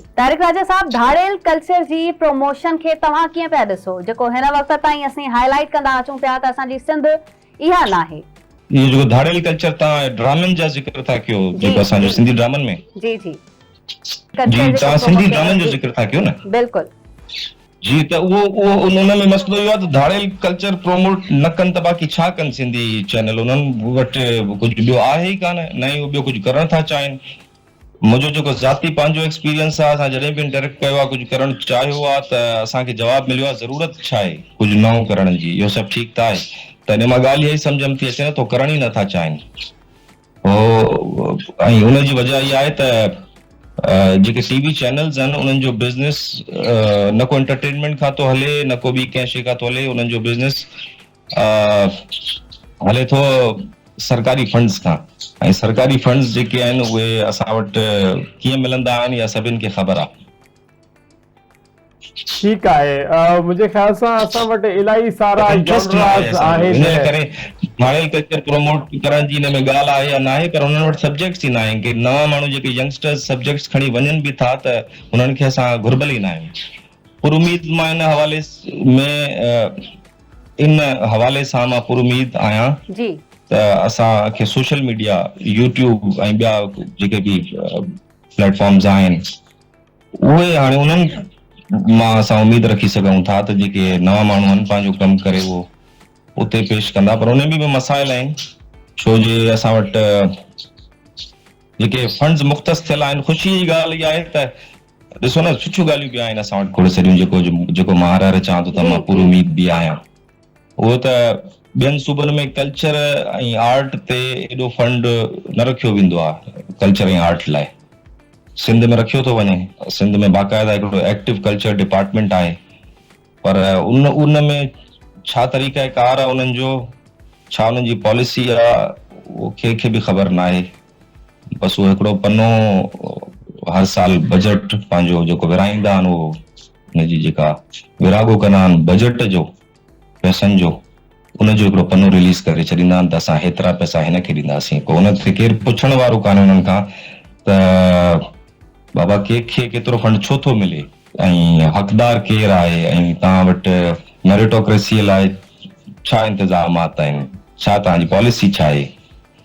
طارق راجا صاحب ڌاڙيل ڪلچر جي پروموشن کي توهان ڪيئن پيا ڏسو جيڪو هن وقت تائين اسين هائي لائيٽ ڪندا اچون پيا ته اسان جي سنڌ اها ناهي. اهو جيڪو ڌاڙيل ڪلچر توهان ڊرامن جا ذڪر ٿا ڪيو جيڪو اسان جو سنڌي ڊرامن ۾. جي جي جي توهان سنڌي ڊرامن جو ذڪر ٿا ڪيو نه. بلڪل. جي ته اهو اهو ان ۾ مسئلو اهو آهي ته ڌاڙيل ڪلچر پروموٽ نه ڪن ته باقي ڇا ڪن سنڌي چينل انهن وٽ ڪجهه ٻيو آهي ئي ڪانه نه ئي هو ٻيو ڪجهه ڪرڻ ٿا چاهين. منهنجو جيڪو ذاتي پنهنجو ايڪسپيرينس آهي اسان جڏهن به انٽريڪٽ ڪيو آهي ڪجهه ڪرڻ چاهيو آهي ته اسان کي جواب مليو آهي ضرورت ڇا آهي ڪجهه نئون ڪرڻ جي اهو سڀ ٺيڪ ته آهي ته ان مان ڳالهه اها ئي سمجهه م ٿي اچي نه ته هو ڪرڻ ئي نٿا چاهين هو ۽ ان جي وجه اها آهي ته جيڪي ٽي وي چينلز آهن انهن جو بزنس نه ڪو انٽرٽينمينٽ کان ٿو هلي نه ڪو ٻي ڪنهن شي کان ٿو هلي انهن جو بزنس هلي ٿو سرڪاري فنڊز کان ۽ سرڪاري فنڊز جيڪي آهن اهي اسان وٽ ڪيئن ملندا آهن اها سڀن کي خبر آهي. ٺيڪ آهي منهنجي خيال سان اسان وٽ الاهي سارا انٽرسٽ نه آهي جانراز اسان جو آهن. ان ڪري ڌاڙيل ڪلچر پروموٽ ڪرڻ جي ان ۾ ڳالهه آهي يا ناهي پر انهن وٽ سبجيڪٽس ئي ناهن ڪي نوان ماڻهو جيڪي ينگسٽرز سبجيڪٽس کڻي وڃن به ٿا ته انهن کي اسان گهربل ئي ناهيون. پر اميد مان ان حوالي ۾ ان حوالي سان مان پر اميد آهيان جي. ته اسان کي سوشل ميڊيا يوٽيوب ۽ ٻيا جيڪي به پليٽ فارمز آهن اهي هاڻي انهن مان اسان اميد رکي سگهون ٿا ته جيڪي نوان ماڻهو آهن پنهنجو ڪم ڪري اهو اتي پيش ڪندا پر ان ۾ به مسائل آهن ڇو جي اسان وٽ جيڪي فنڊز مختص ٿيل آهن خوشي جي ڳالهه اها آهي ته ڏسو نه سٺيون ڳالهيون به آهن اسان وٽ کوڙ ساريون جيڪو جيڪو مان هر هر چوان ٿو ته مان پر اميد به آهيان اهو ته ٻين صوبن ۾ ڪلچر ۽ آرٽ تي ايڏو فنڊ نه رکيو ويندو آهي ڪلچر ۽ آرٽ لاء سنڌ ۾ رکيو ٿو وڃي سنڌ ۾ باقاعده هڪڙو ايڪٽو ڪلچر ڊپارٽمينٽ آهي پر ان ان ۾ ڇا طريقه ڪار آهي انهن جو ڇا انهن جي پاليسي آهي اهو ڪنهن کي به خبر ناهي بس اهو هڪڙو پنو هر سال بجيٽ پنهنجو جيڪو ورهائيندا آهن اهو ان جي جيڪا ورهاڳو ڪندا آهن بجيٽ جو پئسن جو ان جو هڪڙو پنو رليز ڪري ڇڏيندا آهن ته اسان هيترا پئسا هن کي ڏينداسين پوء ان تي ڪير پڇڻ وارو ڪانهي انهن کان ته بابا ڪنهن کي ڪيترو فنڊ ڇو ٿو ملي ۽ حقدار ڪير آهي ۽ توهان وٽ ميريٽوڪريسي لاء ڇا انتظامات آهن ڇا توهان جي پاليسي ڇا آهي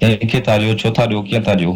ڪنهن کي ٿا ڏيو، ڇو ٿا ڏيو، ڪيئن ٿا ڏيو.